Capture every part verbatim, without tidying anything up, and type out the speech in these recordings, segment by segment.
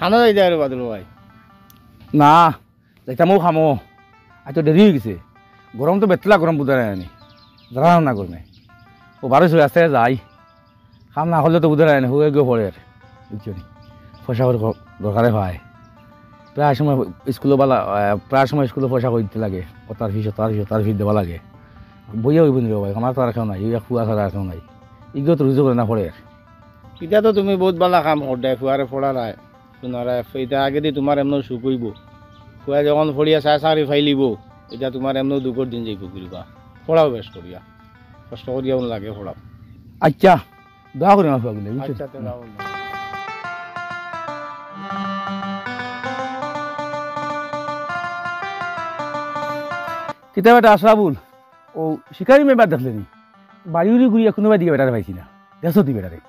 আনো যাই দে আরে বাদল ভাই। না, যাইতাম ও খামো। আজ তো দেরি অই গেছে। গরম তো বেতলা গরম বুঝা যায় না। যারা না করবে। ও বারো চলে আসতে যাই। কাম না করলে তো বুঝা যায় না, হুয়ে গিয়ে পড়ে আর। বুঝছো নি? পয়সা করে ক-, দরকারে পায়। প্রায় সময় স্কুলে বালা, আহ, প্রায় সময় স্কুলে পয়সা করে দিতে লাগে। ও তার ফিস, ও তার ফিস, ও তার ফিস দেওয়া লাগে। বইয়া অইব নি রে ভাই, আমার তো আর কেউ নাই, ওই এক ফুয়া ছাড়া আর কেউ নাই। ইগো তো রুজু করে না পড়ে আর। ইটা তো তুমি বহুত বালা কাম কররায়, ফুয়ারে পড়ারায়, শুনারায়, ইটা আগেদি তুমার এমনেও সুখ অইব। ফুয়া যখন পড়িয়া চা-, চাকরি পাইলিব, ইটা তুমার এমনেও দুঃখর দিন যাইব কিবা। পড়াও বেশ করিয়া, কষ্ট করিয়া মন লাগে পড়াও। আচ্ছা, দোয়া করি আমার ফুয়াগুলো, বুঝছো? আচ্ছা, তো যাও না। কিতা বেটা আশরাফুল, ও শিকারি মেম্বার দেখলে নি? বাড়ি উড়ি ঘুরিয়া কোনো বাড়ি দিকে বেটারে পাইছি না। দেখছো তুই বেটারে?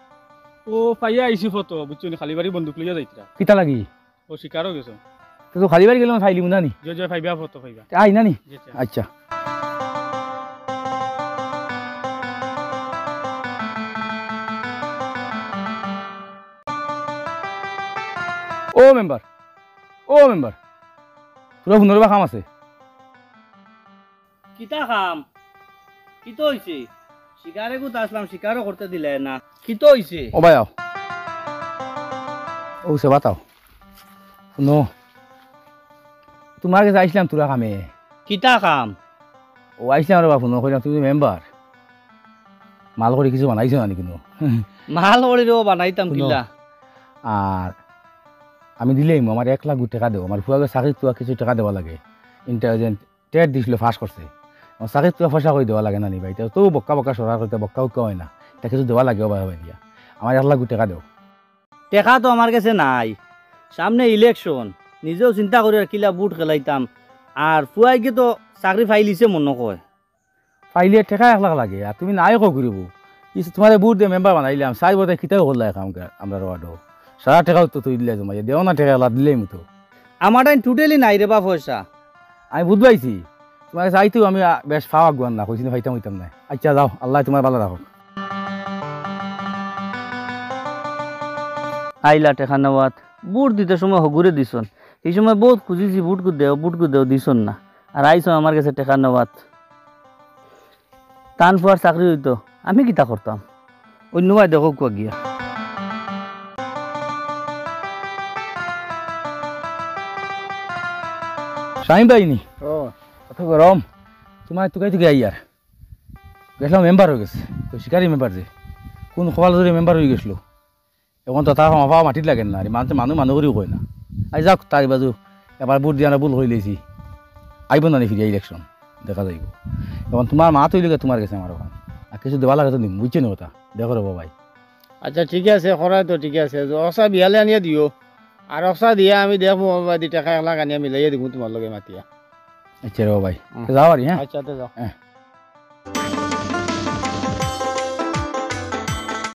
ও পাইয়া আইছি ফটো, বুঝছো নি? খালি বাড়ি বন্দুক লইয়া যাইতরা। কিতা লাগি? ও শিকারও গেছো। তো, তো খালি বাড়ি গেলে আমি পাইলিমু না নি? জি, জি, পাইবা ফটো পাইবা। আই না নি? জি, জি। আচ্ছা। ও মেম্বার, ও মেম্বার, তোরা হুনরে বা কাম আছে। কিতা কাম? কিতা অইছে? শিকারে গুত আসলাম, শিকারও করতে দিলে না। কিতা অইছে? ও ভাই, আও। ও সেবা তাও। হুনো, তুমার গেছে আইছলাম তোরা কামে। কিতা কাম? ও আইছলাম রে বাপু, হুনো, কইলাম তুমি মেম্বার। মাল করি কিছু বানাইছো না নি কুনু? মাল করি রে বানাইতাম হুনো, কিলা? আর আমি দিলাইমু, আমার এক লাখ টেকা দেও, আমার ফুয়ারে চাকরিত তুয়া কিছু টেকা দেওয়া লাগে। ইন্টেলিজেন্ট টেট দিছিল, পাস করছে। আমার চাকরিত তুয়া পয়সা করি দেওয়া লাগে না নি ভাই? ইতা তো বক্কা বক্কা সরকার কইতে বক্কা উক্কা অয় না। ইতা কিছু দেওয়া লাগে ও ভাই, ভাই দিয়া। আমার এক লাখ টেকা দেও। টেকা তো আমার গেছে নাই। সামনে ইলেকশন, নিজেও চিন্তা করি আর কিলা ভোট খেলাইতাম। আর ফুয়াইগে তো চাকরি পাইলিছে মনো কয়। পাইলে টেকা এক লাখ লাগে, আর তুমি নাই কও করিব। ইস, তুমারে ভোট দিয়া মেম্বার বানাইলাম, চাইর বছর কিতাও করলা এখন আমরার ওয়ার্ডো। সারা টেকাও তো তুই দিলে জমাইয়া, দেও না টেকা, লাখ দিলেই মতো। আমার টাইম totally নাই রে বা পয়সা। আমি বুঝ পাইছি, তুমার গেছে আইতেও আমি, আ, বেশ ফাও আগুয়ান না, কইছি না পাইতাম অইতাম না। আচ্ছা যাও, আল্লায় তুমার ভালা রাখো। আইলা টেকা নেওয়াত, ভোট দিতে সময় হগুরে দিছন। এই সময় বহুত খুঁজিছি, ভোট কু দেও, ভোট কু দেও, দিছন না। আর আইছো আমার গেছে টেকা নেওয়াত। তান ফুয়ার চাকরি অইতো, আমি কিতা করতাম? অইন্য বায় দেখো কুয়া গিয়া। শাহিন ভাই নি? ও। অত গরম। তুমার তুকাই তুকাই আইয়ার। গেছলাম মেম্বার অই গেছে। তো শিকারি মেম্বার যে। কুন কপাল ধরি মেম্বার অই গেছলো। এখন তো তার মাফা মাটিত লাগে না, আর মানুষ মানুষ মানুষ করিও কয় না। আই যাউক, তার বাজু এবার ভোট দিয়া আমরা ভুল করিলাইছি, আইব না নি ফিরিয়া ইলেকশন, দেখা যাইব। এখন তুমার মা তো অইলে তুমার গেছে আমার ওখান, আর কিছু দেওয়া লাগে তো দিমু, বুঝছো নি কথা? দেখো রে বাবাই। আচ্ছা ঠিক আছে, করাই তো ঠিক আছে, অকসা বিয়ালে আনিয়া দিও, আর অকসা দিয়া আমি দেখমু, বাবা দি টেকা এক লাখ আনিয়া মিলাইয়া দিমু তুমার লগে মাতিয়া। আচ্ছা রে বাবাই, হুম। তো যাও আর, হ্যাঁ? আচ্ছা, তো যাও। হ্যাঁ।